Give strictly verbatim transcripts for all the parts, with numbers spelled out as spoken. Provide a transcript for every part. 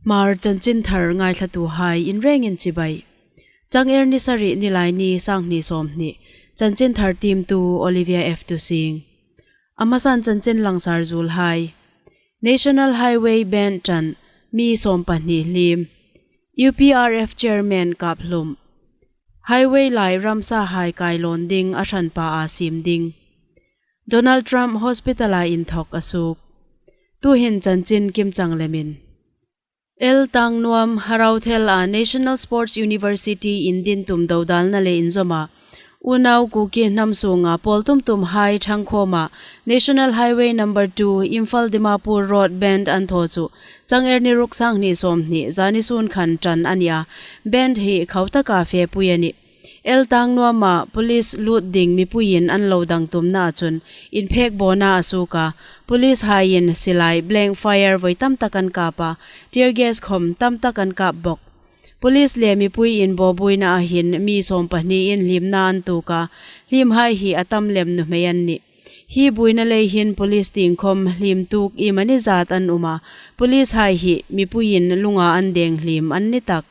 Hmar chanchinthar ngaithlatuhai inrengin chibai. Chang er ni sari, Nilaini, sanghni sawmhni. Chanchinthar tiemtu Olivia F Tusing. A hmasan chanchin langsar zuolhai. National Highway Bandh ṭan, mi sawmpahni hliem. U P R F Chairman kap hlum. Highway lai ramsahai kai lawn ding a hranpa a siem ding. Donald Trump hospital-a inthawk a suok. Tuhin chanchin kimchang lemin. L Tangnuam, Harauthel-a National Sports University indin tum dodalna le inzawma unau Kuki hnam sunga pawl tumtumhai ṭhangkhawma National Highway number two, Imphal Dimapur Road bandh an thaw chu chang er ni ruk, sanghni sawmhni, zani sun khan ṭan a ni a. Bandh hi khau taka fepui a nih. L Tangnuama police lut ding mipuiin an lo dang tumna chun inphek bawna a suok a. Policehaiin silai blank fire voi tam tak an kap a, tear gas khom tam tak an kap bawk. Police le mipui inbawbuoina hin mi sawmpahni inhliemna an tuok a, hliemhai hi a tam lem nuhmei an nih. Hi buoina lei hin police tieng khom hliem tuok iemani zat an um a, policehai hi mipuiin lunga an deng hliem an ni tak.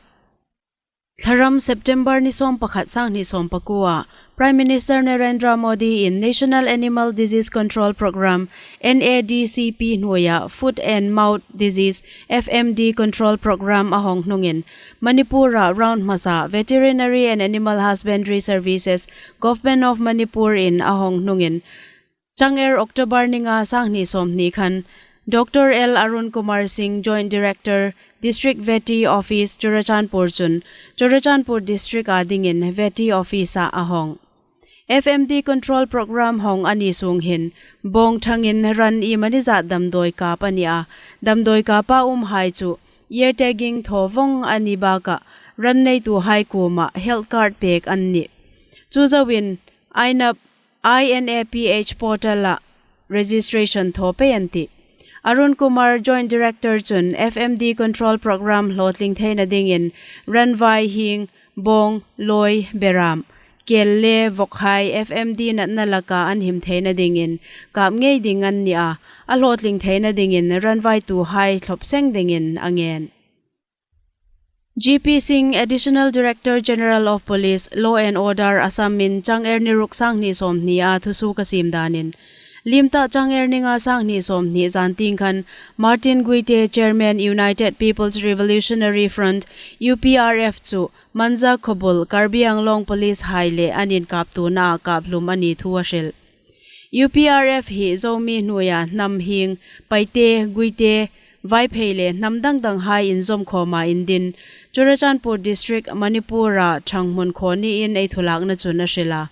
Thlaram, September ni sawmpakhat, sanghni sawmpakuo-a Prime Minister Narendra Modi-in National Animal Disease Control Programme, N A D C P hnuoia Foot and Mouth Disease, F M D, Control Programme a hawng hnungin Manipur-a round hmasa Veterinary and Animal Husbandry Services, Government of Manipur-in a hawng hnungin, chang er October ni nga, sanghni sawmhni khan Doctor L Arun Kumar Singh, Joint Director, District Vety Office, Churachandpur chun Churachandpur District-a dingin Vety Office-a a hawng. F M D Control Programme hawng a ni sung hin bawng ṭhangin ran iemani zat damdawi kap a ni a. Damdawi kapa umhai chu ear tagging thaw vawng a ni bakah ran neituhai kuoma health card pek an nih. Chu zoin I N A P, I N A P H portal-a registration thaw pei an tih. Arun Kumar, Joint Director chun F M D Control Programme hlawtling theina dingin ran vai, hing, bawng, lawi, beram, kel le vawkhai F M D natna laka an him theina dingin kap ngei ding an ni a, a hlawtling theina dingin ran vaituhai thlop seng dingin a ngen. G P Singh, Additional Director General of Police, Law and Order, Assam-in chang er ni ruk, sanghni sawmhni-a thusuok a siem danin, liem ta chang er ni nga, sanghni sawmhni zantieng khan Martin Guite, Chairman, United People's Revolutionary Front, U P R F chu Manja khawbul Karbi Anglong policehai le an inkaptuonaa kap hlum a ni thu a hril. U P R F hi Zomi hnuoia hnam hing, Paite, Guite, Vaiphei le hnam dang danghai inzawmkhawma indin Churachandpur District, Manipur-a ṭhang hmun khaw niin ei thulakna chun a hril a.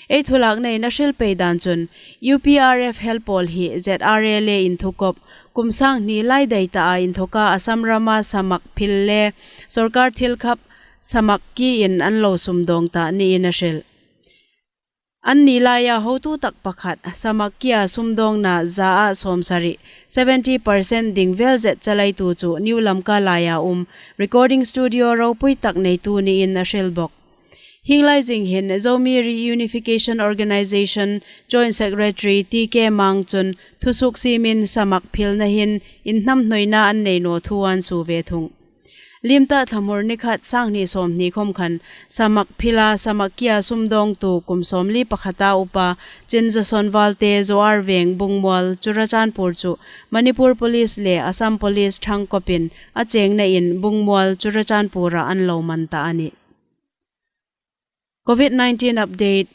Ei thulaknain a hril pei dan chun U P R F helpawl hi Z R A le inthukawp kum sanghni lai dai taa inthawka Assam rama samak phil le sawrkar thil khap samak kiin an lo sumdawng ta niin a hril. Anni laia hotu tak pakhat samak kia sumdawngna zaa sawmsari, seventy percent ding vel zet chalaitu chu New Lamka laia um recording studio ropui tak neitu niin a hril bawk. Hieng lai zing hin Zomi Reunification Organization Joint Secretary T K Mang chun thusuok siemin samak philna hin inhnamhnawina an nei naw thu an suo ve thung. Liem ta thlamur ni khat, sanghni sawmhni khom khan samak phila samak kia sumdawngtu kum sawmli pakhata upa Chinzason Valte, Zoar Veng, Bungmual, Churachandpur chu Manipur Police le Assam Police ṭhangkawpin a chengnain Bungmual, Churachandpur-a an lo man ta a nih. Covid nineteen update.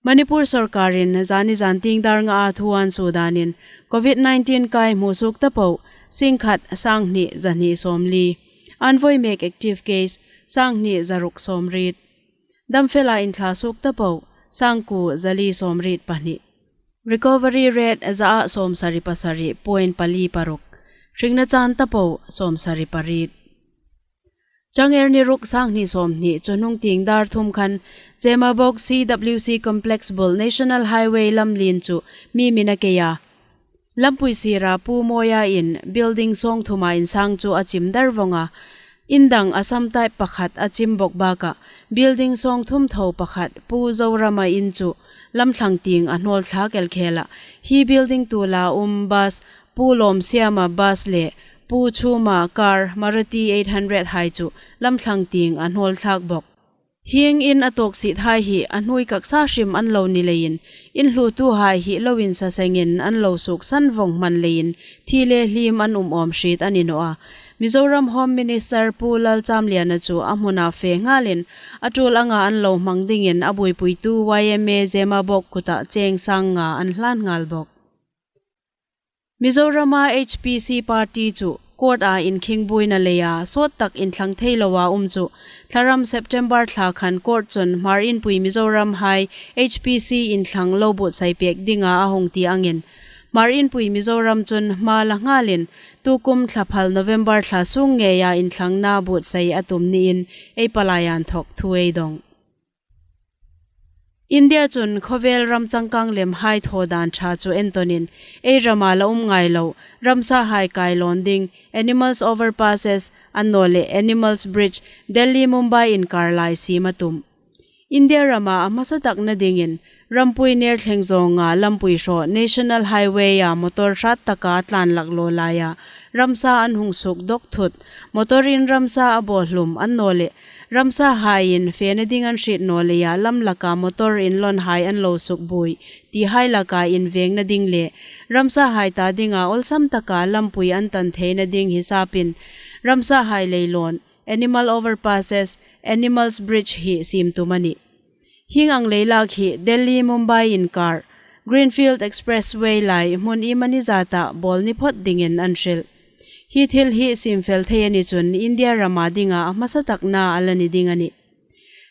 Manipur sawrkarin zani zantieng dar ngaa thu an suo danin Covid nineteen kai hmusuok ta po singkhat sanghni zahni sawmli. An voi mek active case sanghni zaruk sawmriet. Damfela inthla suok ta po sangkuo zali sawmriet pahni. Recovery rate zaa sawmsari pasari point pali paruk. Hringna chan ta po sawmsari pariet. Chang er ni ruk, sanghni sawmhni chu hnung tieng dar thum khan Zemabawk C W C Complex bul National Highway lamlien chu mi min a kei a. Lampui sira Pu Mawia in building sawngthuma insang chu a chim dar vawng a. Indang Assam type pakhat a chim bawk bakah building sawngthum tho pakhat Pu Zorama in chu lamthlang tieng a hnawl thlak el khel a. Hi building tuola um bus, Pu Lawmsiama bus le Pu Chuma car Maruti eight hundred hai chu lamthlang tieng a hnawl thlak bawk. Hieng in a tawk sih hai hi a hnuoi kak sa hrim an lo ni leiin, in hluotu hai hi lo insa sengin an lo suksan vawng hman leiin, thi le hlim an um awm hriet a ni naw a. Mizoram Home Minister Pu Lalchamliana chu a hmuna fe nghalin, a tul anga an lo hmang dingin a buoipuitu Y M A Zemabawk kuta cheng sang nga an hlan nghal bawk. Mizorama H P C party chu court-a inkhingbuoina leia sawt tak inthlang thei loa um chu, thlaram September thla khan court chun Hmar Inpui Mizoram hai H P C inthlang lo buotsai pek dinga a hung ti angin, Hmar Inpui Mizoram chun hma la nghalin, tukum thlaphal November thla sung ngeia inthlangna buotsai a tum niin ei palai inthawk thu ei dawng. India chun khawvel ram changkang lem hai thaw dan ṭha chu entawnin, ei rama la um ngai lo, ramsa hai kai lawn ding, animals overpasses, annawleh animals bridge, Delhi Mumbai inkar lai siem a tum. India rama a hmasa takna dingin, rampui ner thleng zawnga lampui hraw National Highway-a motor hrat taka tlan laklaw laia, ramsa an hung suk dawk thut, motor-in ramsa a baw hlum annawleh, ramsa haiin fena ding an hriet naw leia lam laka motor inlawn hai an lo suk buoi, ti hai laka invengna ding le, ramsa hai ta dinga awlsam taka lampui an tan theina ding hisapin, ramsa hai lei lawn, animal overpasses, animals bridge hi siem tum a nih. Hieng ang leilak hi Delhi Mumbai inkar, Greenfield Expressway lai hmun iemani zata bawl ni phawt dingin an hril. Hi thil hi siem fel thei a ni chun India rama dinga a hmasa takna a la ni ding a nih.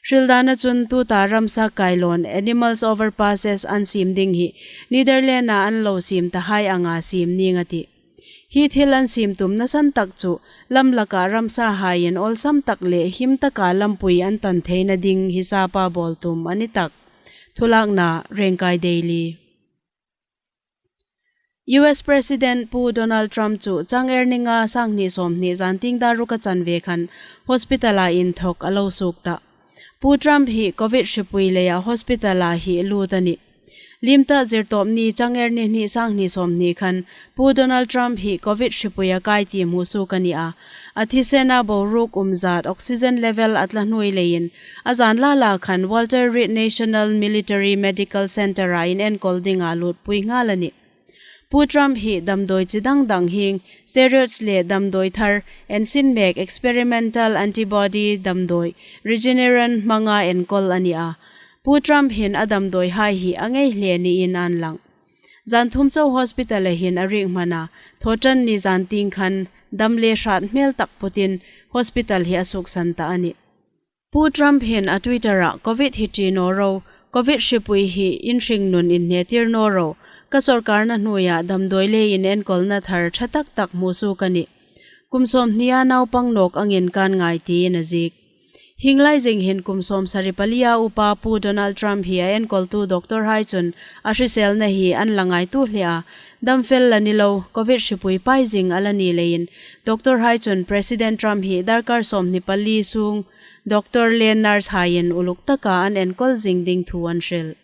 Hril dana chun tuta ramsa kai lawn animals overpasses an siem ding hi Netherlands-a an lo siem ta hai anga siem ning a tih. Hi thil an siem tumna san tak chu, lam laka ramsa haiin awlsam tak le him taka lampui an tan theina ding hisapa bawl tum a ni tak. Thulakna Rengkai Daily. U S President Pu Donald Trump chu chang er ni nga, sanghni sawmhni zantieng dar ruka chanve khan hospital-a inthawk a lo suok ta. Pu Trump hi covid hripui leia hospital-a hi lut a nih. Limta Zirtawpni chang er ni hni, sanghni sawmhni khan Pu Donald Trump hi covid hripuia kai ti hmusuok a ni a. A thisena boruok um zat oxygen level a tla hnuoi leiin, a zan lala khan Walter Reed National Military Medical Center-a inenkol dinga lutpui nghal a nih. Pu Trump hi damdawi chi dang dang hieng, steroids le damdawi thar, ensin mek experimental antibody damdawi, Regeneron hmanga enkol a ni a. Pu Trump hin a damdawi hai hi a ngei hle niin an lang. Zan thum chau hospital-a hin a riek hman a, Thawṭanni zantieng khan dam le hrat hmel tak putin hospital hi a suoksan ta a nih. Pu Trump hin a Twitter-a covid hi ṭi naw ro, covid hripui hi in hringnun inhnetir naw ro, ka sawrkarna hnuoia damdawi le inenkolna thar ṭha tak tak hmusuok a nih. Kum sawmhnia naupang nawk angin kan ngai tiin a ziek. Hieng lai zing hin kum sawmsari palia upa Pu Donald Trump hi a enkoltu doctor hai chun a hriselna hi an la ngaituo hle a, damfel la ni lo, covid hripui pai zing a la ni leiin, doctor hai chun President Trump hi darkar sawmhni pali sung doctor le nurse haiin uluk taka an enkol zing ding thu an hril.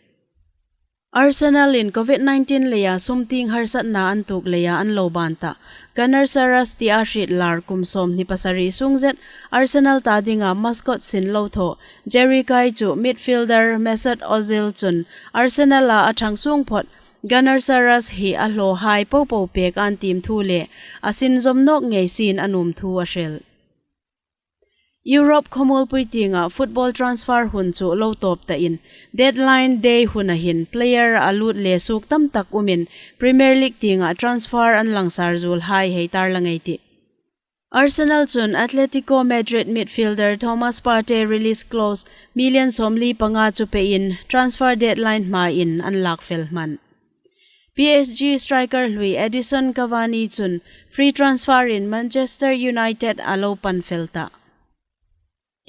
Arsenal-in covid nineteen leia sum tieng harsatna an tuok leia an lo ban ta. Gunner Saras tia hriet lar kum sawmhni pasari sung zet Arsenal ta dinga mascot sin lo thaw Jerry Kay chu midfielder Mesut Ozil chun Arsenal-a a ṭhang sung phawt Gunner Saras hi a hlawhai popo pek an tiem thu le a sin zawm nawk ngei sin a nuom thu a hril. Europe khawmuolpui tienga football transfer hun chu lo tawp tain, deadline day huna hin player a lut le suok tam tak umin Premier League tienga transfer an langsar zuol hai hei tar la ngei tih. Arsenal chun Atletico Madrid midfielder Thomas Partey release clause million sawmli panga chu pein transfer deadline hmain an lak fel hman. P S G striker hlui Edinson Cavani chun free transfer-in Manchester United a lo pan fel ta.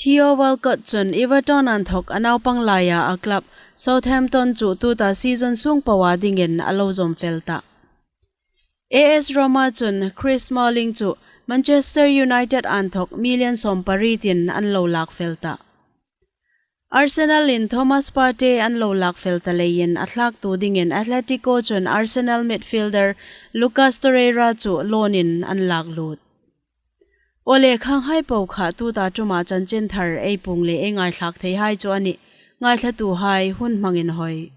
Theo Walcott chun Everton inthawk a naupang laia a club Southampton chu tuta season sung poa dingin a lo zawm fel ta. A S Roma chun Chris Smalling chu Manchester United inthawk million sawm pariet-in an lo lak fel ta. Arsenal-in Thomas Partey an lo lak fel ta leiin a thlaktu dingin Atletico chun Arsenal midfielder Lucas Torreira chu loan-in an lak lut. Aw le, khanghai po kha tuta ṭuma chanchinthar ei puong le ei ngaithlak theihai chu a nih. Ngaithlatuhai, hun hmangin hoi.